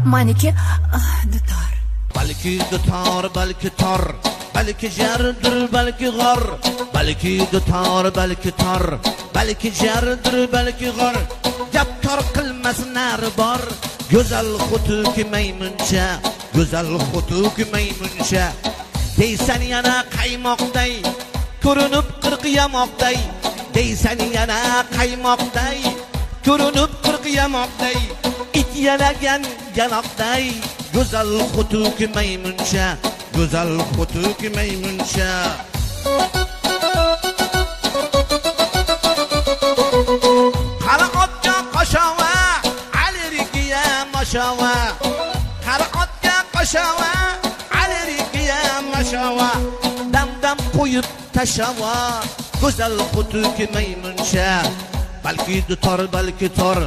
Maniki dutor. Balki dutor, balki tor, balki jardir, balki g'or. Balki dutor, balki tor, balki jardir, balki g'or. Gap kor qilmas nari bor. Go'zal xutuki maymuncha, go'zal xutuki maymuncha. Deysan yana qaymoqday, ko'rinib 40 yamoqday. Deysan yana qaymoqday, ko'rinib 40 yamoqday. It yalagan yaloqday. Go'zal xutuki maymuncha, go'zal xutuki maymuncha. Qara otga qoshova, allergiya mashova. Qara otga qoshova, allergiya mashova. Dam-dam qo'yib tashava, go'zal xutuki maymuncha. Balki dutor, balki tor,